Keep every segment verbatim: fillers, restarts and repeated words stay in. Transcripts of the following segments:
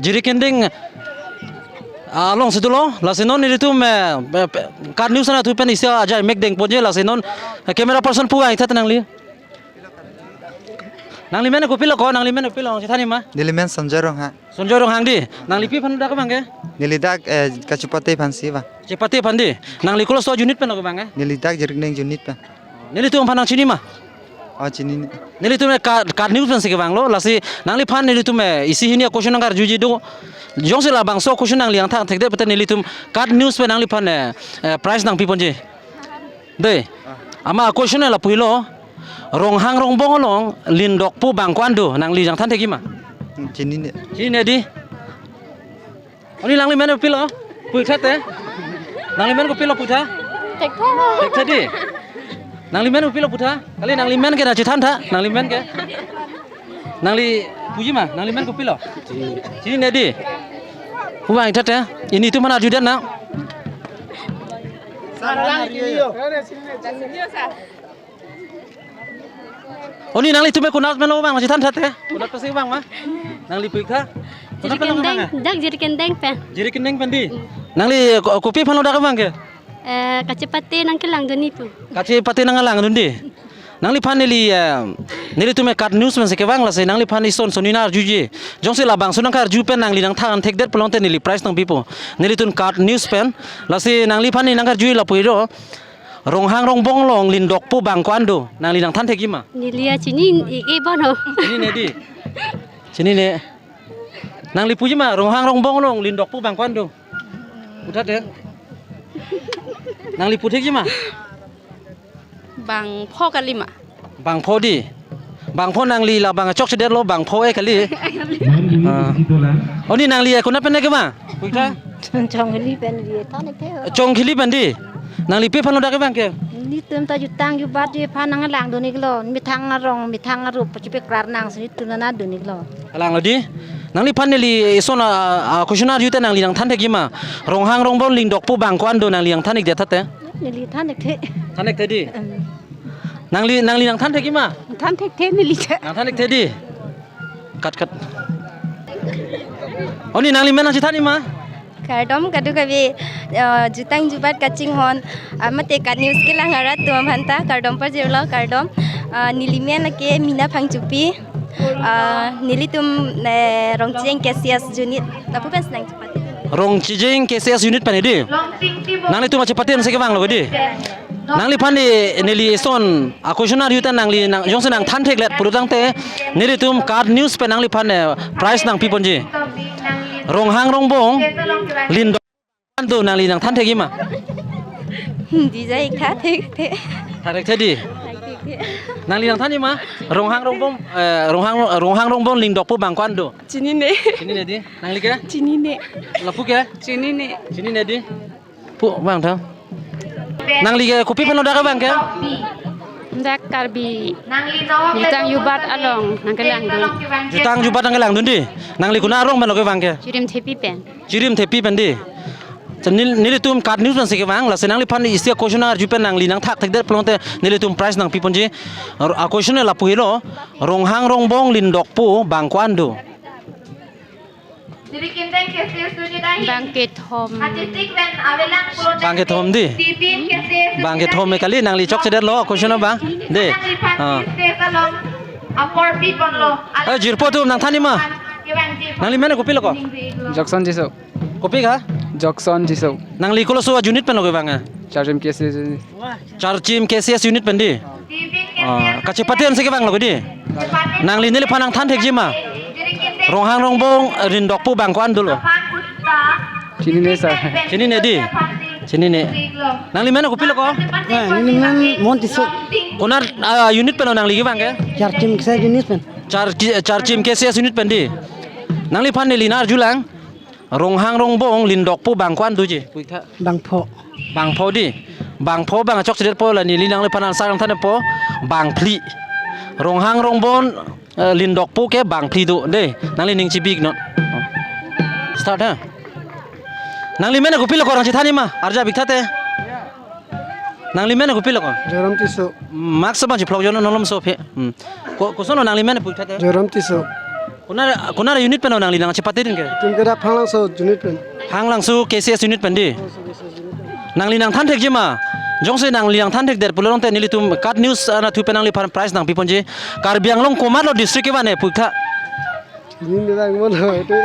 Jirikinding alongsi dolo, lasi non nelitum, eh, eh, KAT News anatthu pen isi ajai mek dengponji, lasi non, eh, camera person pu-ang-ik tha nangli. Nangli men kopilo ko, nangli men kopilo, chethan-ik ma? Neli men Sanjoy Ronghang. Sanjoy Ronghang dei. Nangli pi aphan dak abang ke? Neli dak, eh, kachepate aphansi abang. Chepate aphan dei. Nangli kolo-so unit pen lo abang ke? Neli dak Jirikinding unit pen. Nelitum aphan nangchini ma? Oh, chinine. Nelitum, eh, KAT, KAT News pensi kevanglo, lasi nangliphan nelitum, eh, isi hini a-question nangkarjuji do. Jongsi labangso a-question nangli nangthak thekdet pute nelitum KAT News pen nangliphan, eh, eh, prize nangpiponji. Dei. Amat a-question lapulo. Ronghang Rongbong along lindokpo bang ko-an do, nangli nangthan thekji ma? Chinine. Chinine dei. Oni nangli men kopilo? Pu-ik tha te. Nangli men kopilo pu tha? Thekthe. Thekthe dei. Nangli men kopilo pu tha? Kali nangli men ke nangchethan tha, nangli men ke. Nangli puji ma, nangli men kopilo? Chinine dei. Pu-ang-ik tha te. Nelitum aphan arju det nang. Oni nanglitum ke konat pen lo abang, chethan tha te. Konat pensi abang ma? Nangli pu-ik tha? Konat pen lo abang Jirikinding, eh? Dak Jirikinding pen. Jirikinding pen dei. Nangli ko-, kopi aphan lo dak abang ke? Eh, kachepate nangkelangdun-ik pu. Kachepate nangkelangdun dei. Nangliphan neli, eh, nelitum ke KAT News pensi kevang, lasi nangliphan ison sonni nangkarjuji. Jongsi labangso nangkarju pen nangli nangthan thekdet pulote neli prize nangpipo. Nelitum KAT News pen, lasi nangliphan neli nangkarju lapulo. Ronghang Rongbong along lindokpo bang ko-an do, nangli nangthan thekji ma? Neli ya chini-ik-e bon ho. Chinine dei. Chinine. Nangli puji ma, Ronghang Rongbong along lindokpo bang ko-an do? Pu tha te. Nangli pu thekji ma? Bangpho kali ma? Bangpho dei. Bangpho, nangli labang chokchedet lo, bangpho eh kali. Ah. Oni nangli, eh, konat pen ke ma? Pu-ik tha? Chongkhili pen dei, than-ik tha. Chongkhili pen dei. Nangli pi aphan lo dak abang ke? Nelitum ta jutang jubatji aphan nanglangdun-iklo. Methang arong, methang arup, pachipeklar nangsi nelitum nangadun-iklo. Langlo dei. Nangliphan neli ison a, a-question arju te nangli nangthan thekji ma? Ronghang Rongbong lindokpo bang ko-an do, nangli nangthan-ikdet tha te. Neli than-ik the. Than-ik the dei. Em. Nangli, nangli nangthan thekji ma? Than thekthe neli tha. Nangthan thekthe dei. Cut, cut. Oni nangli men nangchethan-ik ma? Kardom kadokave, eh, jutang jubat kachinghon, ah, mate KAT News kelang arat atum aphan ta kardom pajirlo, kardom. Ah, neli men lake Mina Phangchopi. Ah, nelitum, eh, Rongcheng K C S unit. Lapu pensi nangchepate. Rongcheng K C S unit pen dei. Nanglitum achepate pensi kevanglo dei. Nangliphan neli, neli ison a-question arju te nangli nang, jongsi nangthan theklet pulo tangte nelitum KAT News pen nangliphan, eh, prize nangpiponji. Ronghang Rongbong lindok do, nangli nangthan thekji ma? Dei, jai tha thekthe. Tha thekthe dei. Tha thekthe. Nangli nangthan-ik ma? Ronghang Rongbong, eh, Ronghang, Ronghang Rongbong lindokpo bang ko-an do? Chinine. Chinine dei. Nangli ke? Chinine. Lapu ke? Chinine. Chinine dei. Pu abang tha. Nangli ke kopi aphan lo dak abang ke? Dak Karbi. Jutang jubat along nangkelangdun. Jutang jubat nangkelangdun dei. Nangli konat arong pen lo kevang ke? Chirimthepi pen. Chirimthepi pen dei. Nel-, nelitum KAT News pensi kevang, lasi nangliphan isi a-question arju pen nangli nangthak thekdet pulote nelitum prize nangpiponji. Ar-, a-question lapulo, Ronghang Rongbong lindokpo bang ko-an do? Bang kethom. Bang kethom dei. Bang kethom eh kali, nangli chokchedetlo, question abang. Dei. Ah. Eh, jirpo atum nangthan-ik ma? Nangli men kopilo ko? Jackson Tisso. Kopi ka? Jackson Tisso. Nangli kolo-so unit pen lo kevang eh? Charchim K C S unit. Charchim K C S unit pen dei. Ah, kachepate pensi kevanglo dei. Nangli neliphan nangthan thekji ma? Ronghang Rongbong, eh, lindokpo bang ko-an dolo? Chinine sir. Chinine dei. Chinine. Nangli men kopilo ko? Eh, neli men Mon Tisso. Konat, ah, unit pen lo nangli kevang ke? Charchim K C S unit pen. Char-, Charchim K C S unit pen dei. Nangliphan neli nang-arjulang. Ronghang Rongbong lindokpo bang ko-an doji? Pu-ik tha. Bangpho. Bangpho dei. Bangpho abang chokchedetpo, la neli nangliphan answer nangthanpo. Bangphli. Ronghang Rongbong, eh, lindokpo ke bangphli do dei. Nangli ning chibi-iknon. Start ha. Nangli men kopilo ko, nangchethan-ik ma? Arjap-ik tha te. Nangli men kopilo ko? Joram Tisso. Mask abang chiphlok jo non malomso aphi. Hmm. Ko, koson nangli men, pu-ik tha te? Joram Tisso. Konat, konat unit pen nangli nangchepatedun ke? Itum ke dak Phanglangso unit pen. Phanglangso K C S unit pen di. Nangli nangthan thekji ma? Jongsi nangli nangthan thekdet pulo tangte nelitum KAT News anatthu pen nangliphan prize nangpiponji. Karbi Anglong komatlo district kevan e pu tha? Chini ne dang mo lo ete.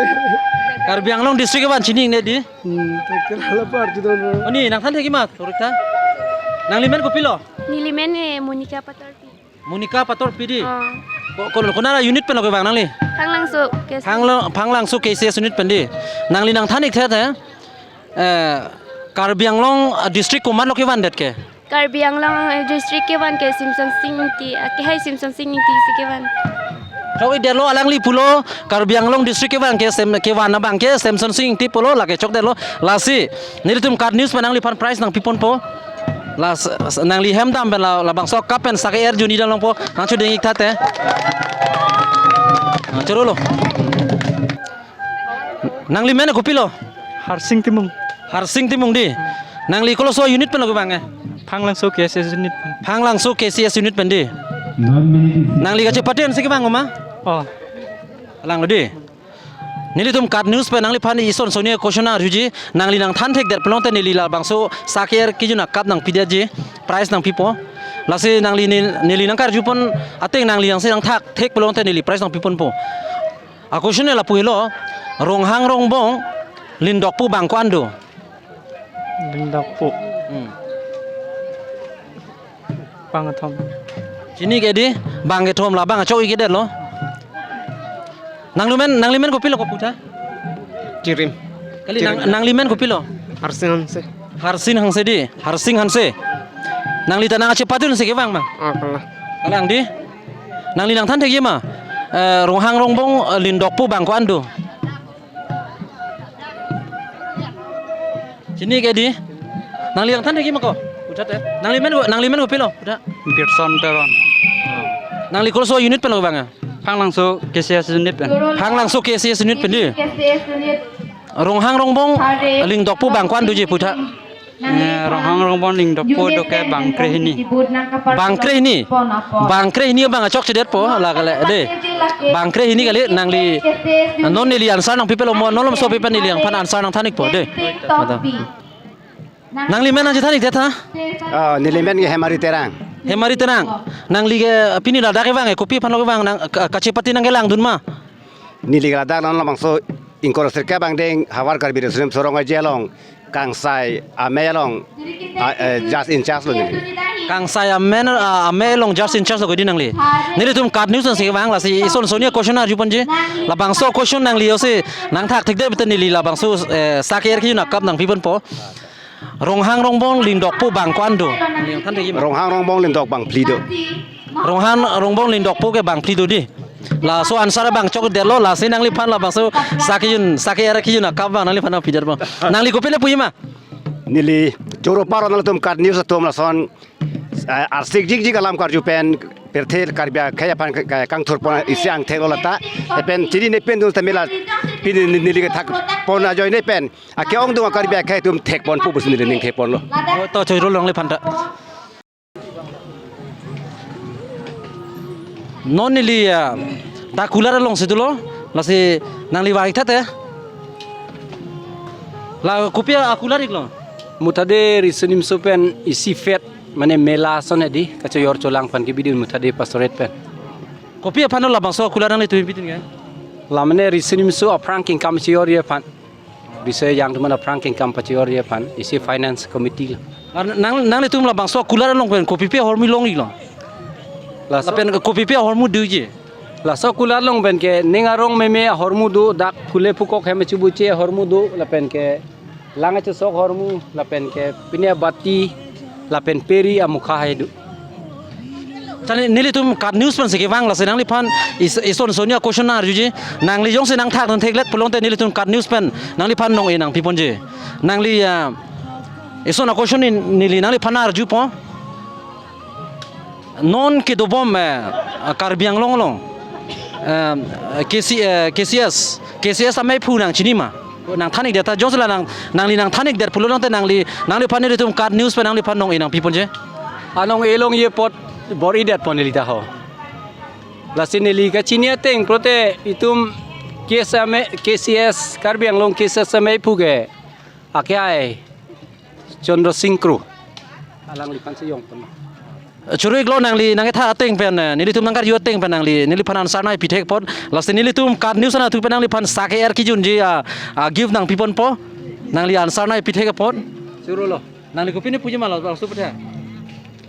Karbi Anglong district kevan chini ne di? Hmm, tak kira lapar judo no. Oni nangthan thekji ma, thorik tha. Nangli men kopilo? Neli men e Monica Patorpi. Monica Patorpi di? Oh. Ko, ko, konat unit pen lo kevang nangli? Phanglangso K C S. Phanglo-, Phanglangso K C S unit pen di. Nangli nangthan ik tha tha? Eh, Karbi Anglong, eh, district komatlo kevandet ke? Karbi Anglong, eh, district kevan ke Semsonsing Ingti, ah, kehai Semsonsing Ingti si kevan. Chok-idetlo alangli pulo, Karbi Anglong district kevan ke Sem-, kevan abang ke Semsonsing Ingti pulo, lake chokdetlo, lasi nelitum KAT News pen nangliphan prize nangpiponpo. Las, nangli hem dam pen la, labangso cup pen sake er juni dam longpo, nangchodeng ik tha te. Ah, chorolo. Nangli men kopilo? Harsing Timung. Harsing Timung di. Nangli koloso unit pen lo kevang e? Phanglangso K C S unit. Phanglangso K C S unit pen di. Nangli kachepate ansi kevang ma? Oh. Alanglo di. Nelitum KAT News pen nangliphan ison soni question arjuji, nangli nangthan thekdet pulo tangte neli labangso sake er kejun a-cup nangpidetji, prize nangpipo. Lasi nangli nel-, neli nangkarjupon ateng nangli nangsi nangthak thek pulo tangte neli prize nangpiponpo. A-question ke lapu helo, Ronghang Rongbong lindokpo bang ko-an do? Lindokpo. Hmm. Bang kethom. Chini ke di, bang kethom la bang chok-idetlo. Nangli men, nangli men kopilo ko pu tha? Tirim. Kali nang, Tirim. Nangli men kopilo? Harsing Hanse. Harsing Hanse di, Harsing Hanse. Nangli ta nangchepatedun si kevang ma? Ah, kalang. Kalang di. Nangli nangthan thekji ma? Eh, Ronghang Rongbong, eh, lindokpo bang ko-an do? Chini ke di. Nangli nangthan thekji ma ko? Pu tha te. Nangli men ko, nangli men kopilo? Pu tha. Birson Teron. Nangli koloso unit pen lo kevang e? Phanglangso K C S unit pen. Phanglangso K C S unit pen di. Ronghang Rongbong lindokpo bang ko-an doji pu tha? Eh, Ronghang Rongbong lindokpo do ke bang krehini. Bang krehini. Bang krehini bang chokchedetpo la kali de. Bang krehini kali nangli. Non neli answer nangpipelo mo, non malomso pipe neli nangphan answer nangthan ikpo de. Mata. Nangli men nangchethan ik tha? Ah, neli men ke Hemari Terang. Hemari Terang. Nangli ke pini ladak kevang e, kopi aphan lo kevang nang ka-, kachepate nangkelangdun ma? Neli ke ladak nang labangso ingkoi sirkep angdeng Havar Karbi Riso Nimso Rong Aje along kangsai amei along, ah, eh, just in charge lo neli. Kangsai amei, ah, amei along just in charge lo ke di nangli. Nelitum KAT News nangsi kevang lasi ison soni question arjuponji. Labangso question nangli jongsi nangthak thekdet pulote neli labangso, eh, sake er kejun a-cup nangpiponpo. Ronghang Rongbong lindokpo bang ko-an do? Nangli nangthan thekji ma? Ronghang Rongbong lindok bang phli do. Ronghang Rongbong lindokpo ke bang phli do di. Laso answer bang chokdetlo, lasi nangliphan labangso sake kejun, sake er kejun a-cup bang nangliphan nangpidetpo. Nangli kopilo puji ma? Neli choro paro nangtum KAT News atum lason, eh, arsik jikjik alam karju pen pirthe Karbi akhei aphan ke, ke kangthurpon isi angthek lo lata. Lapen chini ne pen dun tame la pini ne-, neli kethakpon ajoine pen ake-ongdung a-Karbi akhei atum thekponpo pusi neli ning thekponlo. Oh, to choro nangliphan ta. Non neli, ah, ta kular alongsi dolo, lasi nangli vang ik tha te. La kopi akular iklo? Muthade Riso Nimso pen isi fete, mane mela ason hedi, kachojor cholang aphan kebidun Muthade Pastorate pen. Kopi aphan labangso akular nanglitum bidun ke? La mane Riso Nimso aphrang kengkam chojorji aphan. Riso ejang atum aphan aphrang kengkam pachojorji aphan, isi finance committee lo. Ar nang, nanglitum labangso akular along pen kopipi ahormu long iklo? Laso lapen kopipi ahormu doji? Laso akular along pen ke ning arong meme ahormu do, dak phule phukok hem chubuche ahormu do, lapen ke lang achesok ahormu, lapen ke pini abati, lapen peri amukha hai do. Chani nelitum KAT News pensi kevang lasi nangliphan is-, ison soni a-question arjuji. Nangli jongsi nangthakdun theklet pulote nelitum KAT News pen nangliphan nong-e nangpiponji. Nangli, ah, ison a-question ni neli nangliphan arjupo. Non kedobom, eh, Karbi Anglong along, eh, K C, eh, K C S, K C S amei aphu nangchini ma? Nangthan ikdet tha, jongsi la nang, nangli nangthan ikdet pulote nangli, nangliphan nelitum KAT News pen nangliphan nong-e nangpiponji. Anong-e longji apot bor-idetpo neli ta ho. Lasi neli kachini ateng pulote itum K S M A, K C S, Karbi Anglong K C S M A phuge akehai Chandra Sing Kro. Alangliphan si jongpon. Choro-iklo, nangli nangkethan ateng pen, eh, nelitum nangkarju ateng pen nangli, neliphan answer nangpi thek apot. Lasi nelitum KAT News anatthu pen nangliphan sa ke-er kejunji, ah, ah, gift nangpiponpo. Nangli answer nangpi thek apot. Choro-lo. Nangli kopine puji ma labangso aphuthak?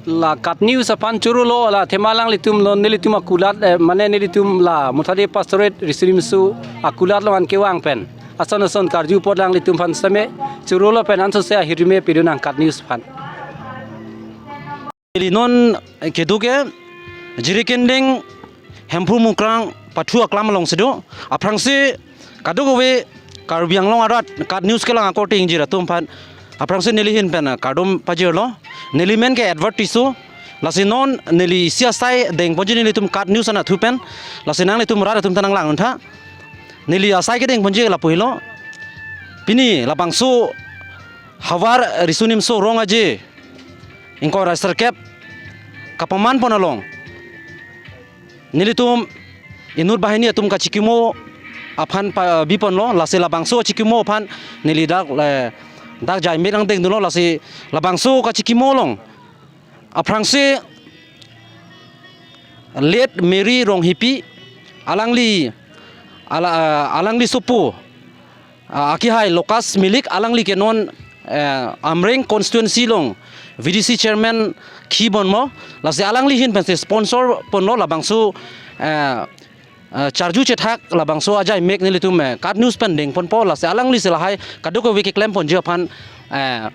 La KAT News aphan choro-lo, la athema alanglitum non nelitum akulat, eh, mane nelitum la Mothadi Pastorate Riso Nimso akulat along an kevang pen ason ason karju apot alanglitum aphan sitame choro-lo pen ansose ahirjume pidun nang KAT News aphan. Ili non, eh, kedo ke Jirikinding Hemphu Mukrang pathu aklam alongsi do. Aphrangsi kadokave Karbi Anglong arat KAT News kelang akorte ingjir atum aphan aphrangsi neli ahin pen kardom pajirlo. Neli men ke Edward Tisso. Lasi non neli isi asai dengponji nelitum KAT News anatthu pen. Lasi nanglitum rat atum ta nanglang untha. Neli asai kedengponji lapu helo. Pini labangso havar Riso Nimso Rong Aje ingkoi ra sirkep kapamanpon along nelitum inut banghini atum kachikimo aphan pa-, biponlo, lasi labangso kachikimo aphan neli dak, eh, dak jaimek nangdengdunlo, lasi labangso kachikimo along aphrangsi late Mary Ronghipi, alangli, ala-, alangli sopo, ah, akehai Lucas Milik, alangli ke non, eh, Amreng constituency along V D C chairman kibonmo, lasi alangli ahin pensi sponsor ponlo labangso, eh, eh, charju chethak labangso ajaimek nelitum, eh, KAT News pen dengponpo, lasi alanglisi lahai kadokave keklemponji aphan, eh,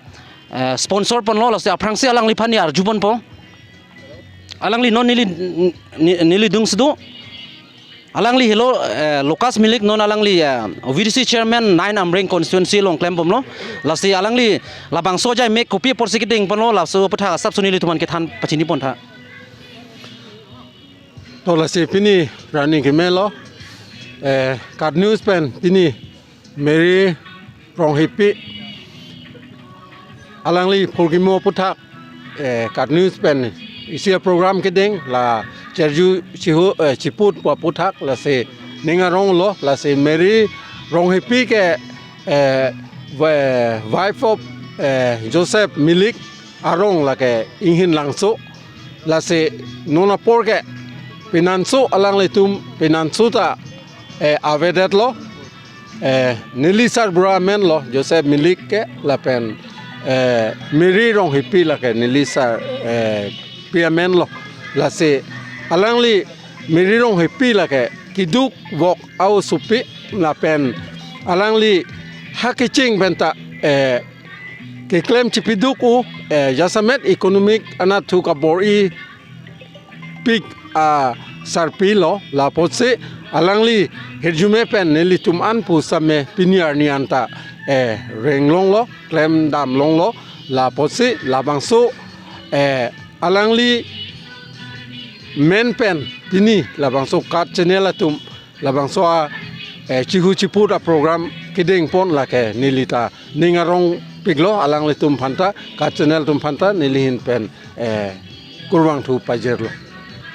eh, sponsor ponlo, lasi aphrangsi alangliphan arjuponpo. Alangli non neli, ne-, neli dungsi do. Alangli helo, eh, Lucas Milik, non alangli, eh, V D C chairman nine Amreng constituency along klembomlo. Lasi alangli labangso ajaimek kopi apotsi kedengponlo, labangso aphuthak asapso nelitum aphan kethan pachinipontha. To lasi pini arni kemelo, eh, KAT News pen pini Mary Ronghipi, alangli phurkimo aphuthak, eh, KAT News pen isi program kedeng, la cherju chihu, eh, chiput pu aphuthak, lasi ning aronglo, lasi Mary Ronghipi ke, eh, wi-, wife of, eh, Joseph Milik arong lake Inghin Langso, lasi non apor ke pinanso alanglitum pinanso ta, eh, avedetlo, eh, neli sarbura amenlo Joseph Milik ke lapen, eh, Mary Ronghipi lake neli sar, eh, pi amenlo, lasi alangli Mary Ronghipi lake keduk vok a-osopi lapen alangli ha kecheng penta, eh, keklem chipiduk-o, eh, jasemet economic anatthu kabor-ipik asarpilo, lapotsi alangli hirjume pen nelitum an pusitame pini arni anta, eh, renglonglo, klemdamlonglo, lapotsi labangso, eh, alangli men pen pini labangso KAT channel atum labangso a, eh, chihu chiput aprogram kedengpon lake neli ta ning arongpiklo, alanglitum aphanta, KAT channel atum aphanta neli ahin pen, eh, kurvangthu pajirlo.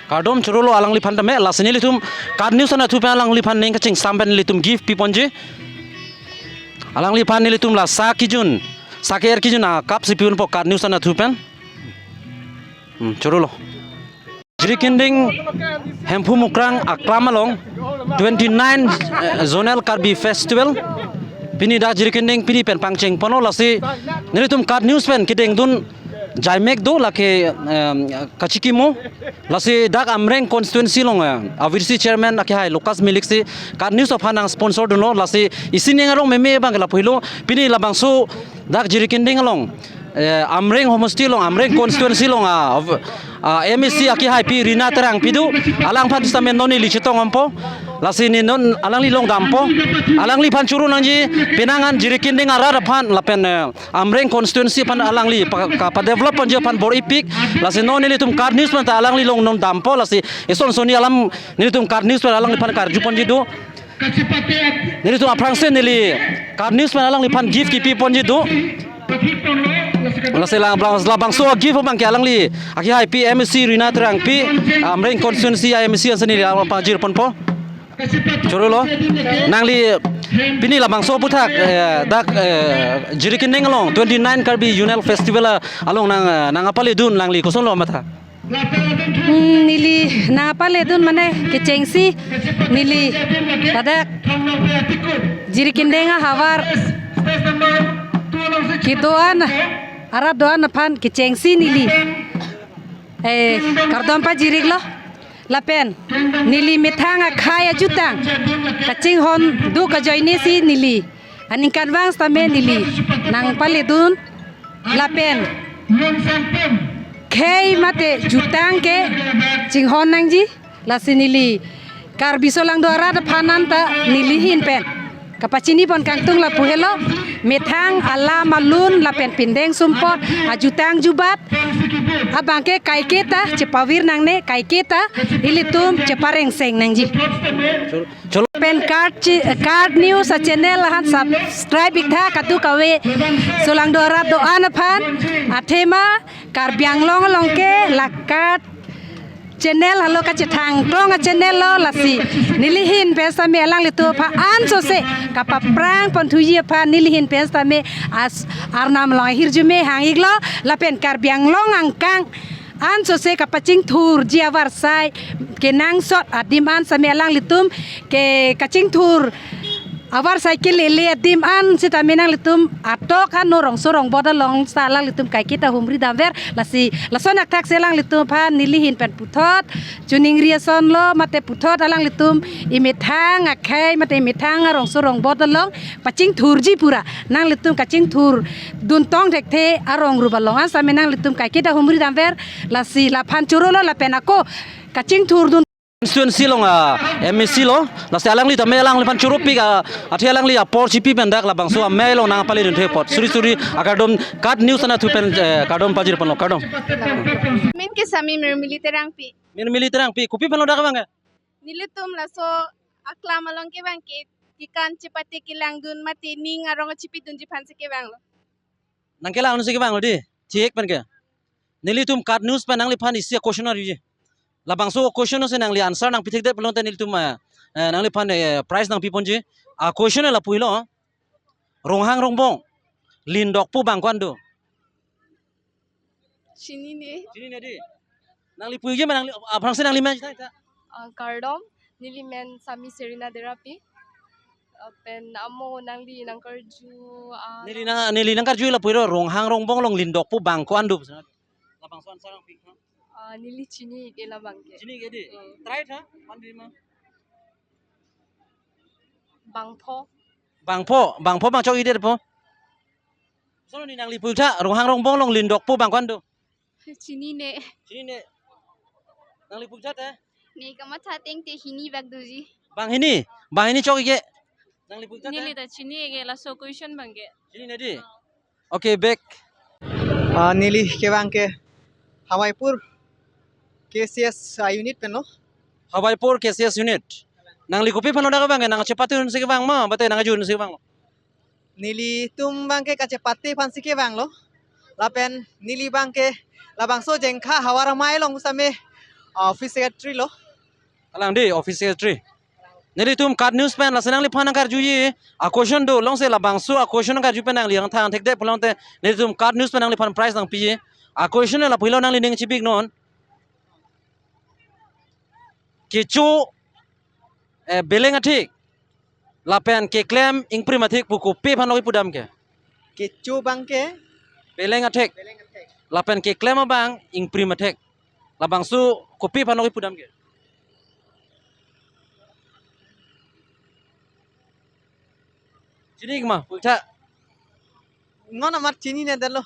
Kardom choro-lo alangliphan tame, lasi nelitum KAT News anatthu pen alangliphan ning kachingsam pen nelitum gift piponji. Alangliphan nelitum la sa kejun, sa ke-er kejun a-cup si piponpo KAT News anatthu pen. Hmm, choro-lo. Jirikinding Hemphu Mukrang aklam along twenty-nine, eh, Zonal Karbi Festival. Pini dak Jirikinding pini pen pangchengponlo, lasi nelitum KAT News pen kedengdun jaimek do lake, em, kachikimo. Lasi dak Amreng constituency along, eh, a-V D C chairman akehai Lucas Milik si KAT News aphan nangsponsor dunlo, lasi isi ning arong meme abang ke lapu helo, pini labangso dak Jirikinding along, eh, Amreng homosti along, Amreng constituency along, ah, of, ah, M A C akehai pi Rina Terangpi do, alangphan sitame non neli chetongdampo, lasi ne non alangli longdampo, alangliphan choro nangji, penang an Jirikinding arat aphan lapen, eh, Amreng constituency aphan alangli pa-, ka-, pa-develop ponji aphan bor-ipik, lasi non nelitum KAT News pen ta alangli longnongdampo, lasi eson soni alam nelitum KAT News pen alangliphan karjuponji do. Nelitum aphrangsi neli KAT News pen alangliphan gift kipiponji do. Lasi lang, lang, labangso a-gift abangke alangli akehaipi M A C Rina Terangpi, Amreng constituency a-M A C ansi neli along pajir ponpo. Choro lo. Nangli pini labangso aputhak, eh, dak, eh, Jirikindeng along twenty-nine Karbi Zonal Festival along nang, eh, nangpaledun, nangli kosonlo matha? Hmm, neli nangpaledun mane kechengsi neli ladak Jirikindeng ahavar kedo-an arat do-an aphan kechengsi neli, eh, kardom pajir-iklo. Lapen neli methang akhei ajutang kachinghon duk ajoinesi neli aningkanvang sitame neli nangpaledun. Lapen khei mate jutang ke chinghon nangji. Lasi neli Karbi solangdo arat aphan anta neli ahin pen kapachini pon kangtung lapu helo. Methang alam alun lapen pindeng sumpot ajutang jubat abangke kaiketa chepavir nangne, kaiketa ilitum cheparengseng nangji. Cholo. Pen KAT chi-, KAT News a-channel aphan subscribe-iktha kadokave solangdo arat do-an aphan. Athema Karbi Anglong along ke la KAT channel halo kachethang tong a-channel lo. Lasi neli ahin pen sitame alanglitum aphan ansose kapaphrang ponthuji aphan neli ahin pen sitame as arnam along ahirjume hang-iklo. Lapen Karbi Anglong angkang ansose kapachingthurji avarsai kenangsot adim an sitame alanglitum ke kachingthur avarsai kelele adim an sitame nanglitum atok ano rongso rongbot along sita alanglitum kaiketa humri damver. Lasi lason athak si alanglitum aphan neli ahin pen puthot choningri asonlo mate puthot alanglitum emethang akhei mate emethang arongso rongbot along pachingthurji pura nanglitum kachingthurdun tong thekthe arong rup along an sitame nanglitum kaiketa humri damver. Lasi laphan choro lo lapen ako kachingthurdun constituency along a-M A C lo. Lasi alangli tame alangliphan choropik a, athe alangli apor chipi pen dak labangso amei along nangpaledun thek apot suri suri akardom KAT News anatthu pen, eh, kardom pajir ponlo, kardom. Min ke Sami Mirmili Terangpi. Mirmili Terangpi, kopi aphanlo dak abangke? Nelitum laso aklam along ke abangke tikan chepate kelangdun mate ning arong chipidunji aphansi kevanglo. Nangkelangdunsi kevanglo dei. Thik pen ke. Nelitum KAT News pen nangliphan isi a-question arjuji. Labangso question si nangli answer nangpi thekdet pulote nelitum, eh, eh, nangliphan, eh, prize nangpi ponji. A-question lapu helo. Ronghang rongbong lindokpo bang ko-an do? Chinine. Chinine dei. Nangli puji ma nangli, aphrangsi nangli men ta, ta. Ah, kardom, neli men Sami Serina Derapi. Ah, pen amo nangli nangkarju, ah, neli nang, neli nangkarju lapu helo, ronghang rongbong along lindokpo bang ko-an do? Labangso answer nangpi, ha? Ah, neli chini-ik-e labangke. Chini-ik-e dei? Hmm. Try tha, man di ma. Bangpho. Bangpho, bangpho bang chok-ikdetpo. Solo ni nangli putha, ronghang rongbong along lindokpo bang ko-an do? Chinine. Chinine. Nangli putha te? Ne kamatha ateng te hini bak doji. Bang hini? Bang hini chok-ik-e. Nangli putha te? Neli ta chini-ik-e laso question abangke. Chinine dei? Okay, back. Ah, neli kevang ke Hawaipur K C S, ah, unit penlo. Hawaipur K C S unit. Nangli kopi aphanlo dak abangke, nangchepatedunsi kevang ma, mate nangkejunsi kevanglo? Nelitum abangke kachepate aphansi kevanglo. Lapen neli abangke labangso Jengkha Havar Amei along sitame office secretary lo. Kalang dei, office secretary. Nelitum KAT News pen lasi nangliphan nangkarjuji a-question do, longse labangso a-question nangkarju pen nangli nangthang thekdet pulote nelitum KAT News pen nangliphan prize nangpiji. A-question lapu helo, nangli ning chibiknon. Kecho, eh, beleng athek lapen keklem ingprim athek pu kopi aphanlo kipu dam ke? Kecho abangke beleng athek. Beleng athek. Lapen keklem abang ingprim athek. Labangso kopi aphanlo kipu dam ke? Chini-ik ma, putha? Non amat chininedetlo.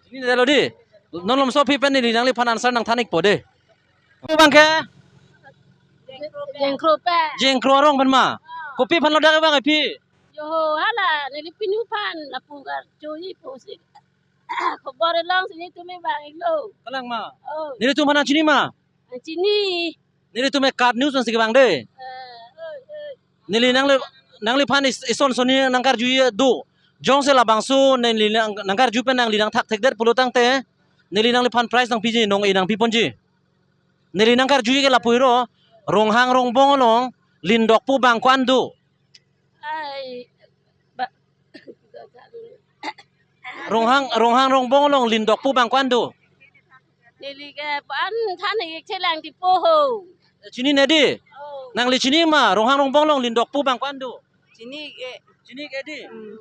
Chininedetlo dei. Non lomso aphi pen neli nangliphan answer nangthan-ikpo dei. Pu abangke? Jengkro pe. Jengkro arong pen ma. Kopi aphanlo dak abang aphi? Joho hala, neli pinu aphan lapu karjuji pusi. Khobor alongsi nelitum vang-iklo. Kalang ma? Oh. Nelitum aphan nangchini ma? Nangchini. Nelitum ke KAT News pensi kevang dei. Eh, oi, oi. Neli nangli, nangliphan is-, ison soni nangkarjuji do. Jongsi labangso neli nang, nangkarju pen nangli nangthak thekdet pulo tangte, neli nangliphan prize nangpiji, nong-e nangpiponji. Neli nangkarju ke lapu helo, Ronghang Rongbong along lindokpo abang ko-an do? Ai, ba- Ronghang, Ronghang Rongbong along lindokpo abang ko-an do? Neli ke pan than ik chelang di po ho. Chinine dei? Oh. Nangli chini ma, Ronghang Rongbong along lindokpo abang ko-an do? Chini ke. Chini ke dei? Hmm.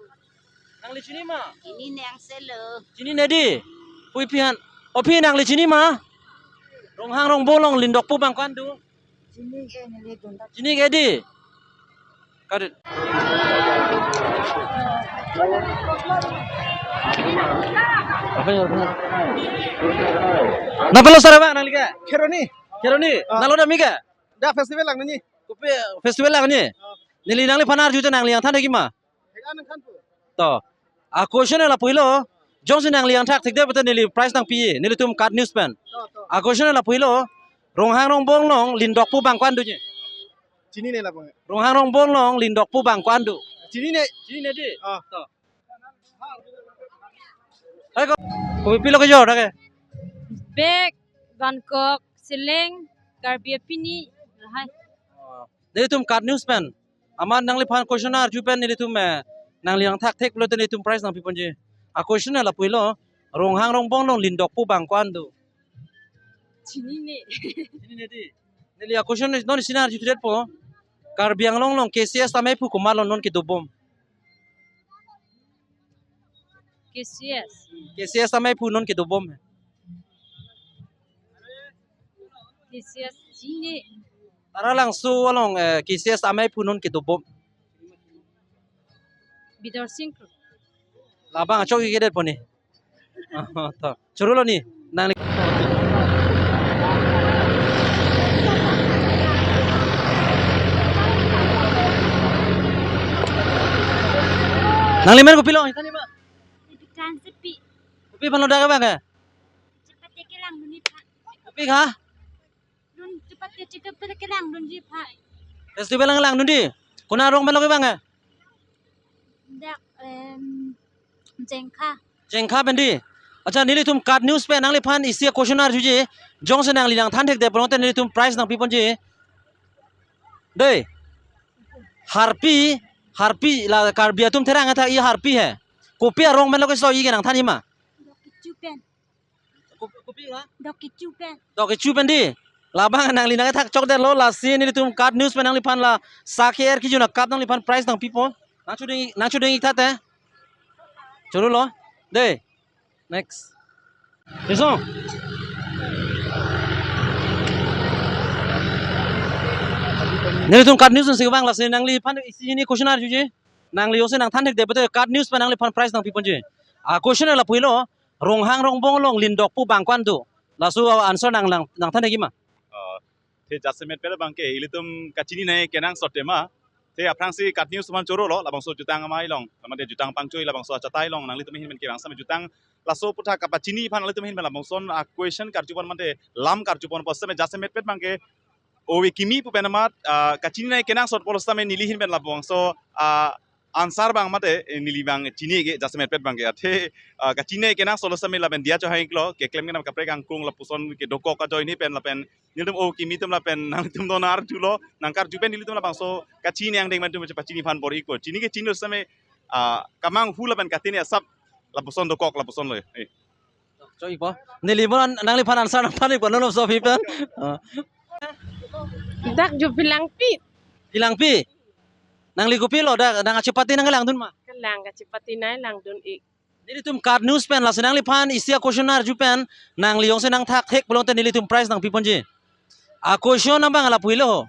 Nangli chini ma? Chini nang selo. Chinine dei? Pu iphi han. O phi, nangli chini ma? Ronghang Rongbong along lindokpo abang ko-an do? Chini ke, neli dun ta. Chini ke dei? Kadit. Apa ya? Nang pilo sar abang nangli ke? Kheroni. Kheroni. Ah. Nanglo dam ik ke? Dak festival langdunji. Kopi festival langji? Ah. Neli nangliphan arju te nangli nangthan thek ik ma? Thek an nangthan po. To. A question lapu helo. Jongsi nangli nangthak thekdet pulote neli prize nangpi, nelitum KAT News pen. To, to. A question lapu helo. Ronghang Rongbong along lindokpo abang ko-an doji? Chinine lapu. Ronghang Rongbong along lindokpo abang ko-an do? Chinine. Chinine dei? Ah. To. Hai ko. Kopi pilo kejor dak ke? Bag, vangkok, seleng, Karbi apini, lahai. Nelitum KAT News pen. Amat nangliphan question arju pen nelitum, eh, nangli nangthak thek pulote nelitum prize nangpiponji. A question lapu helo, Ronghang Rongbong along lindokpo abang ko-an do? Chinine. Chinine dei? Neli a question non isi arjudetpo. Karbi Anglong along KCS amei aphu komat along non kedobom? KCS. KCS amei aphu non kedobom he. KCS chini. Taralangso along, eh, KCS amei aphu non kedobom? Bidor Sing Kro. Labang achok ik-edetpo ni. Oh, to. Chorolo ni. Nang Nangli men kopilo? Itani ma? Dukan sepi. Kopi aphan lo dak abang ke? Chepate kelangdun ik tha. Kopi ha? Dun chepate chepate kelangdunji pha. Festival lang langdun dei. Konat arong pen lo ke abang ke? Dak, em, Jengkha. Jengkha pen dei. Accha, nelitum KAT News pen nangliphan isi a question arjuji. Jongsi nangli nangthan thekdet pulote nelitum prize nangpiponji. Dei. Harpi, harpi la Karbi atum therang athak i harpi he. Kopi arong pen lo keso, i ke nangthan ik ma? Dok kecho pen. Kopi, kopi la? Dok kecho pen. Dok kecho pen dei. Labang nangli nangthak chokdetlo, lasi nelitum KAT News pen nangliphan la sak ke-er kejun a-cup nangliphan prize nangpipo. Nangchoding, nangchoding ik tha te. Chorolo. Dei. Next. Iso. Nelitum KAT News si abang, lasi nangliphan isi hini question arjuji. Nangli jongsi nangthan thekdet pulote KAT News pen nangliphan prize nangpiponji. A question lapu helo, Ronghang Rongbong along lindokpo abang ko-an do? Laso answer nang, nang, nangthan thek ik ma? Ah, te jasemet pen abang ke ilitum kachininei kenangsot tema. Te aphrangsi KAT News atum chorolo, labangso jutang amei along, lamate jutang pangchoi labangso achatai along nanglitum ahin pen ke bang same jutang. Laso aputhak kapachini aphan nanglitum ahin pen labangson a question karjupon mate lam karjupon pu same jasemet pen abang ke ove kimi pu pen amat, ah, kachininei kenangsot pulo same neli ahin pen labangso, ah, answer abang mate, eh, neli abang chini ik ke jasemet pen abang ke athe, ah, kachininei kenangsot lo same lapen diya chohang iklo, keklem kenam kaprek kangkung lapuson ke dokok ajoine pen lapen nelitum ove kimi atum lapen nanglitum don arjulo, nangkarju pen nelitum labangso kachini angdeng pen atum pachini aphan bor-i ko. Chini ke chini lo same, ah, kamanghu lapen katini asap lapuson dokok lapuson lo. Eh. Chok ikpo. Neli mo nangliphan answer nangthan ikpo, non of so people. Ah. Dak Jupilangpi. Pilangpi. Nangli kopilo dak, nang kachepate nangkelangdun ma? Kelang kachepate nangkelangdun ik. Nelitum KAT News pen, lasi nangliphan isi a question arju pen, nangli jongsi nangthak thek pulote nelitum prize nangpiponji. A question abang lapu helo.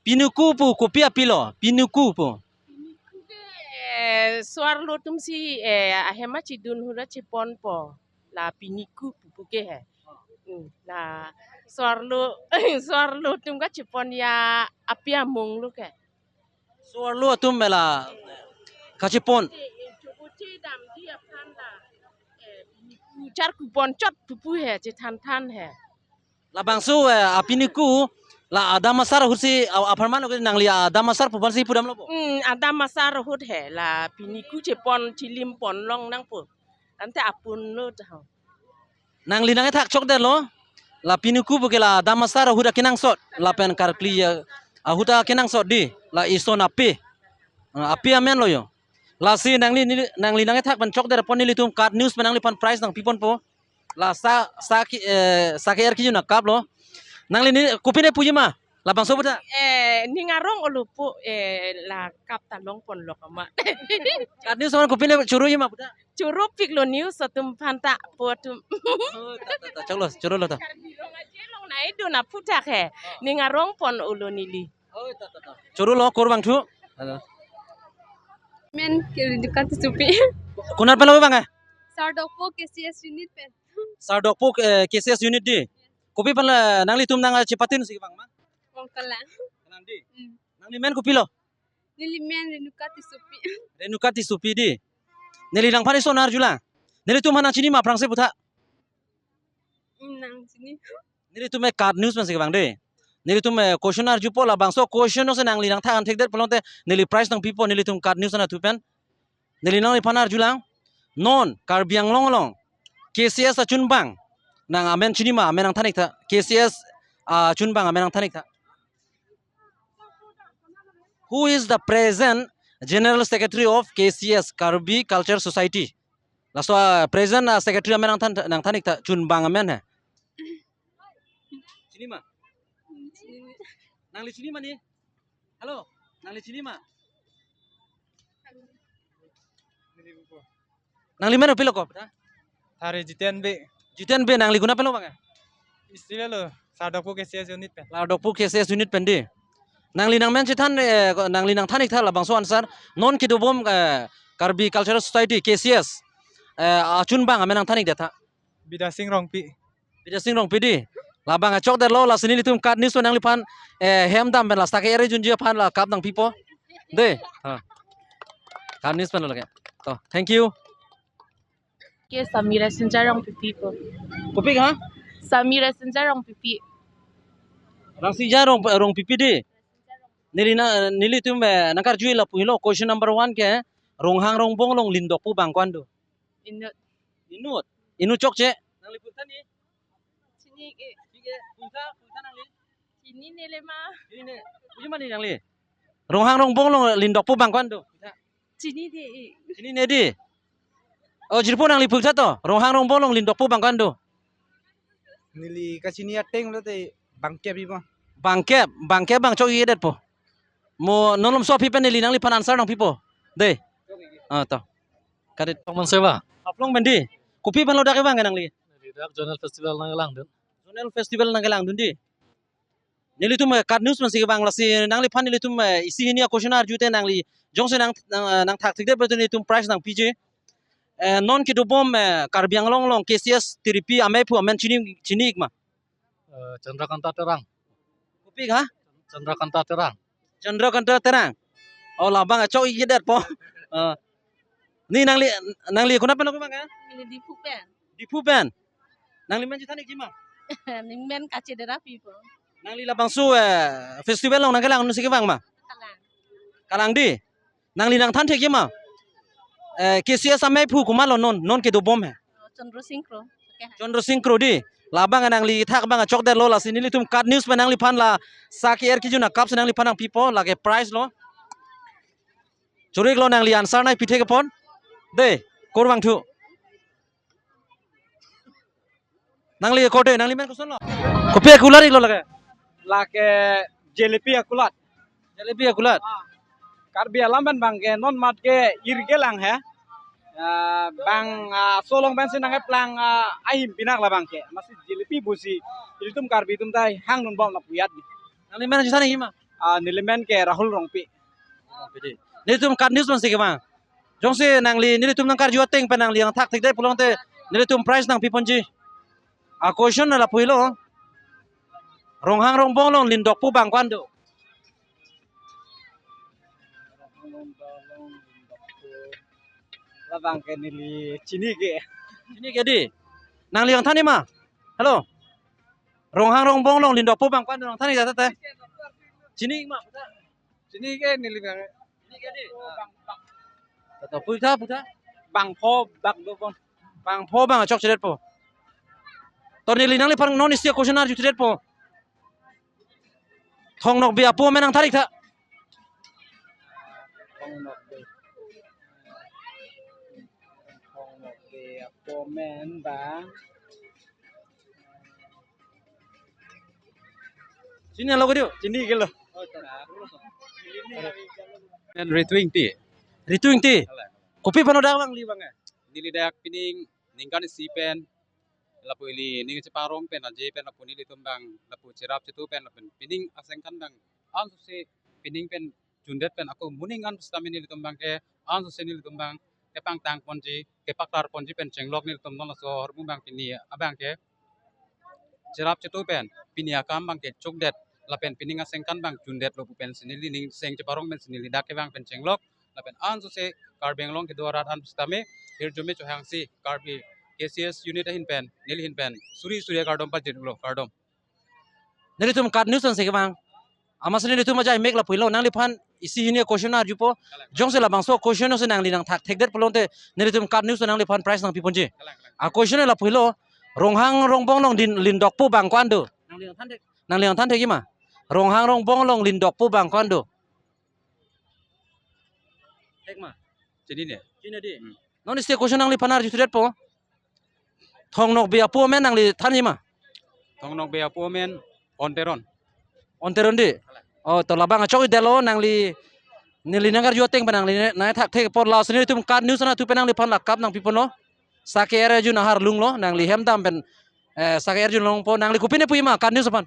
Piniku pu kopi apilo? Piniku pu. Piniku ke, eh, so-arlo atum si, eh, ahem kachidun hura chiponpo. La piniku pu puke he. Hmm, la so-arlo, so-arlo atum kachipon ya api amung lo ke. So-arlo atum mela kachipon. Eh, eh, chobo che damji aphan la, eh, piniku charkupon chot pupu he chethanthan he. Labangso, eh, apiniku, La Adam Asar ahut si a-, apharman oke nangli Adam Asar pu aphan si pudamlo po. Hmm, Adam Asar ahut he la pini ku chepon chilim pon long nangpo. Ante apun lo taho. Nangli nangkethak chokdetlo. La pini ku pu ke la Adam Asar ahut akenangsot. Lapen karkli, eh, ahut akenangsot di. La ison ape. Eh, ape amen lo yo. Lasi nangli, nangli, nangli nangkethak pen chokdet apot nelitum KAT News pen nangliphan prize nangpiponpo. La sa, sa ke, eh, sa ke-er kejun akaplo. Nangli ne, kopine puji ma? Labangso puta. Eh, ning arong olo po, eh, la kap ta longpon lok ma. KAT News aphan kopine choro ji ma puta. Choro piklo news atum aphanta po atum. Oh, ta, ta, ta, choklo, chorolo ta. Karbi Anglong aje long nai do na puta ke. Ning arong pon olo neli. Oh, ta, ta, ta. Chorolo, kor bangthu. Halo. Men ke Renuka Tissopi. Konat pen lo bang eh? Sardokpo K C S unit pen. Sardokpo, eh, K C S unit di. Kopi pen la nanglitum nangchepatin si bang ma? Bang kalang. Kalang di. Hmm. Nangli men kopilo? Neli men Renuka Tissopi. Renuka Tissopi di. Neli nangphan ison arjulang. Nelitum aphan nangchini ma aphrangsi puta? Hmm, nangchini. Nelitum eh KAT News pensi kevang de. Nelitum eh question arjupo, labangso question ose nangli nangthan thekdet pulote neli prize nangpipo, nelitum KAT News anatthu pen. Neli nangliphan arjulang. Non Karbi Anglong along K C S achunbang nang amen chini ma, amen nangthan-ik tha. K C S achunbang amen nangthan-ik tha. Who is the present General Secretary of K C S, Karbi Culture Society? Laso, ah, present, ah, secretary amen nangthan, nangthan-ik tha, chunbang amen he. Chini ma? Nangli chini ma ni? Hello, nangli chini ma? Nangli men kopilo ko? Thari Jiten Bey. Jiten Bey, nangli konat pen lo bang eh? Isi lo, Sardokpo K C S unit pen. Sardokpo K C S unit pen di. Nangli nangmen chethan, eh, nangli nangthan-ik tha labangso answer. Non kedobom, eh, Karbi Cultural Society, K C S, eh, achunbang amen nangthan-ik det tha. Bidya Sing Rongpi. Bidya Sing Rongpi di. Labang achokdetlo, lasi nelitum KAT News pen nangliphan, eh, hem dam pen la sa ke-er kejunji aphan la cup nangpipo. De. Ha. KAT News pen lo lake. To, thank you. Ke Samira Sinja Rongpipi po. Kopi ha? Samira Sinja Rongpipi. Rang Sinja Rong, Rongpipi di. Neli na, nelitum, eh, nangkarju lapu helo, question number one ke, Ronghang Rongbong along lindokpo bang ko-an do? Inut. Inut. Inut chokche. Nangli puntha ni? Chini ke. Chini ke. Puntha, puntha nangli? Chinine le ma. Chinine. Puji ma ni nangli? Ronghang Rongbong along lindokpo bang ko-an do? Chinine. Chinine di. Oh, jirpo nangli puntha to. Ronghang Rongbong along lindokpo bang ko-an do? Neli kachini ateng lote bangkep ipo. Bangkep, bangkep bang chok-ikdetpo. Mo non malomso aphi pen neli nangliphan answer nangpipo. De. Ah, to. Kadit. Tongman seva. Haflong pen di. Kopi pen lo dak kevang nangli? Neli dak Zonal Festival nangkelangdun. Zonal Festival nangkelangdun di. Nelitum, eh, KAT News pensi kevang, lasi nangliphan nelitum, eh, isi hini a-question arjute nangli jongsi nang, nang, eh, nangthak thekdet pulote nelitum prize nangpiji. Eh, non kedobom, eh, Karbi Anglong along K C S tiripi amei aphu amen chini, chini-ik ma? Eh, Chandrakanta Terang. Kopi ha? Chandrakanta Terang. Chandrakanta Terang. Oh, labang achok-ikdetpo. Eh, ni nangli, nangli konat pen lo bang eh? Neli Diphu pen. Diphu pen. Nangli men chethan-ikji ma? Neli men Kache Derapi po. Nangli labangso, eh, festival along nangkelang si kevang ma? Kalang. Kalang di. Nangli nangthan thekji ma? Eh, K C S amei aphu komatlo non, non kedobom he? Oh, Chandra Sing Kro. Okay. Chandra Sing Kro di. Labang nangli thak bang achokdetlo, lasi nelitum KAT News pen nangliphan la sa ke-er kejun a-cup si nangliphan nangpipo, lake prize lo. Choro-iklo nangli answer nangpi thek apot. De, kor bangthu. Nangli kor de, nangli men kosonlo? Kopi akulat-iklo lake? Lake jalebi akulat. Jalebi akulat. Ah. Karbi alam pen bang ke non mat ke ir kelang he. Ah, bang, ah, aso along pensi nangkeplang, ah, ahim pinak labang ke. Amatsi jalebi pusi ilitum Karbi atum ta hangdunbom lapu ajat. Nangli men chethan-ikji ma? Ah, neli men ke Rahul Rongpi. Rongpi di. Nelitum KAT News pensi kevang. Jongsi nangli nelitum nangkarju ateng pen nangli nangthak thekdet pulote nelitum prize nangpiponji. A-question lapu helo. Ronghang Rongbong along lindokpo bang ko-an do? Labang ke neli chinine ke. Chinine ke di. Nangli nangthan-ik ma? Hello. Ronghang Rongbong along lindokpo bang ko-an do, nangthan-ik tha tha. Chini ma? Chini ke neli bang. Chini ke di. Tata, pu tha, pu tha. Bangpho bang do bang. Bangpho bang chokchedetpo. To neli nangliphan non isi a-question arjutedetpo. Thong Nokbe apo amen nangthan-ik tha. Thong Nokbe. Thong Nokbe apo amen bang. Chini lo ko di? Chini ke lo. Pen Ritu Ingti. Ritu Ingti. Ala. Kopi aphan odak abang neli bang, eh? Neli dak pining ningkan isi pen lapu ili ning cheparong pen aje pen lapu nelitum bang lapu cherap chetu pen lapen pining asengkan bang ansose pining pen jundet pen ako moning an sitame nelitum bang ke ansose nelitum bang kepangtang ponji, kepaklar ponji pen chenglok nelitum non laso ahormu bang pini abang ke cherap chetu pen pini akam bang ke chokdet lapen pining asengkan bang jundet lo pu pensi neli ning seng cheparong pensi neli dak kevang pen chenglok lapen ansose Karbi Anglong kedo arat an sitame hirjume chohangsi Karbi K C S unit ahin pen neli ahin pen suri suri kardom pajir lo, kardom. Nelitum KAT News ansi kevang. Amatsi nelitum ajai mek lapu helo, nangliphan isi hini a-question arjupo. Jongsi labangso a-question si nangli nangthak thekdet pulote nelitum KAT News nangliphan prize nangpi ponji. A-question lapu helo, Ronghang Rongbong along din lindokpo bang ko-an do? Nangli nangthan thek. Nangli nangthan thek ma? Ronghang Rongbong along lindokpo bang ko-an do? Thek ma? Chini ne? Chini di. Hmm. Non isi a-question nangliphan arjutedetpo. Thong Nokbe apo amen nangli than-ik ma? Thong Nokbe apo amen On Teron. On Teron di. Oh, to labang chok-ikdetlo nangli, neli nangkarju ateng pen nangli nangthak thek apot lasi nelitum KAT News anatthu pen nangliphan la cup nangpi ponlo. Sake er arjun ahar lunglo, nangli hem dam pen, eh, sake er arjun longpo, nangli kopi ne pu-ik ma KAT News aphan?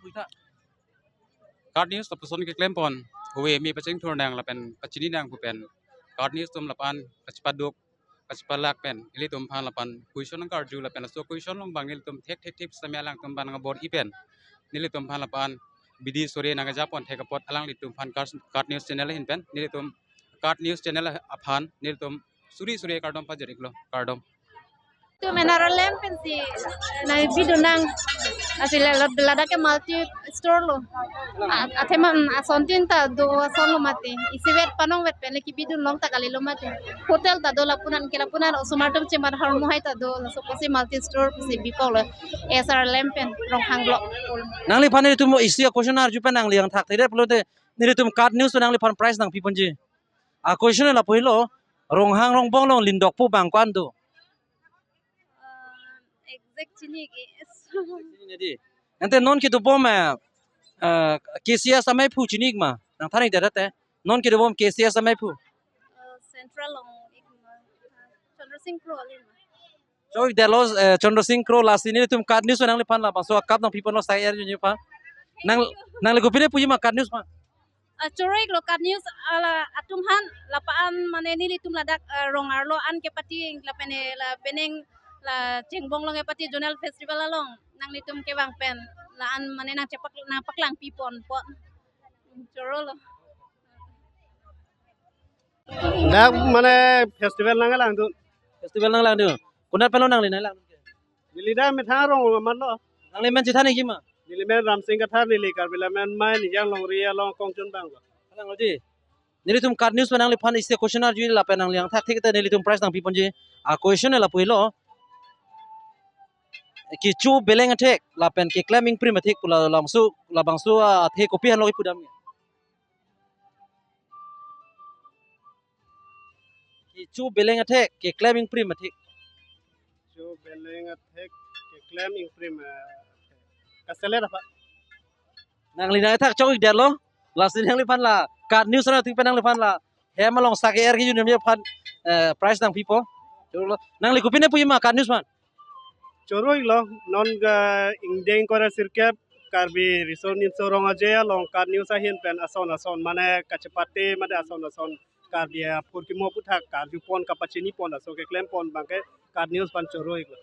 KAT News lapuson keklem pon, ove me pachingthur nang lapen pachini nang pu pen KAT News atum lapu-an kachepaduk kachepalak pen ilitum aphan lapu-an question nangkarju lapen laso question along bang nelitum thek thek thek sitame alangtum aphan nang bor-i pen nelitum aphan lapu-an bidi sore nangkejapon thek apot alanglitum aphan KAT, KAT News channel ahin pen nelitum KAT News channel aphan nelitum suri suri kardom pajir-iklo, kardom. Itum N R L M pensi nangbi dun nang, lasi la-, ladak ke multi store lo. A-, athema asontin ta do ason lo mati. Isivet panongvet pen le kebi dun long ta kalilo mati. Hotel ta do lapu-an ke lapu-an osomar atum chemar ahormu hai ta do, laso apotsi multi store si bipok lo. S R L M pen Ronghang block. Nangliphan nelitum isi a-question arju pen nangli nangthak thekdet pulote nelitum KAT News nangliphan prize nangpi ponji. A-question lapu helo, Ronghang Rongbong along lindokpo bang ko-an do? Uh, exact chini ke. Chini di. Ante non kedobom, eh, eh, K C S amaiphu chini-ik ma? Nangthan-ikdet te. Non kedobom K C S amaiphu. Uh, Central along ik ma. Uh, Chandra Singh Kro alin ma. Chok-ikdetlo, eh, Chandra Singh Kro, lasi nelitum KAT News nangliphan labangso a-cup nangpi ponlo sake er arjun aphan. Nang, nangli kopi ne pu-ik ma KAT News aphan? Ah, choro-iklo KAT News ala atum aphan lapu-an mane nelitum ladak, ah, rong arlo an kepati lapen, eh, la penang la Chengbong along kepati zonal festival along nanglitum kevang pen la-an mane nangchepak nangpaklangpi ponpo. Chorolo. Dak mane festival nangkelangdun. Festival nanglangdun. Konat pen lo nangli nanglangdun? Neli dak methang arong amat lo. Nangli men chethan-ikji ma? Neli men Ramsing Kathar, neli Karbi Lammet Mei, Nijang Longri along kongchun bang lo. Kalang lo di. Nelitum KAT News pen nangliphan isi a-question arju lapen nangli nangthak thekte nelitum prize nangpi ponji. A-question lapu helo. Kecho beleng athek lapen keklem ingprim athek pu labangso, labangso athe kopi henlo kipu dam? Kecho beleng athek, keklem ingprim athek. Kecho beleng athek, keklem ingprim, eh, kaselet apa? Nangli nangthak chok-ikdetlo. Lasi nangliphan la KAT News anatthu pen nangliphan la hem along sake er arjun aphan, eh, prize nangpipo. Chorolo. Nangli kopi ne pu-ik ma KAT News aphan? Choro-iklo, non ga ingdeng ingkoi ra sirkep Karbi Riso Nimso Rong Aje along KAT News ahin pen ason ason mane kachepate mate ason ason Karbi aphurkimo aputhak karjupon kapachinipon laso keklempon abangke KAT News aphan choro-iklo.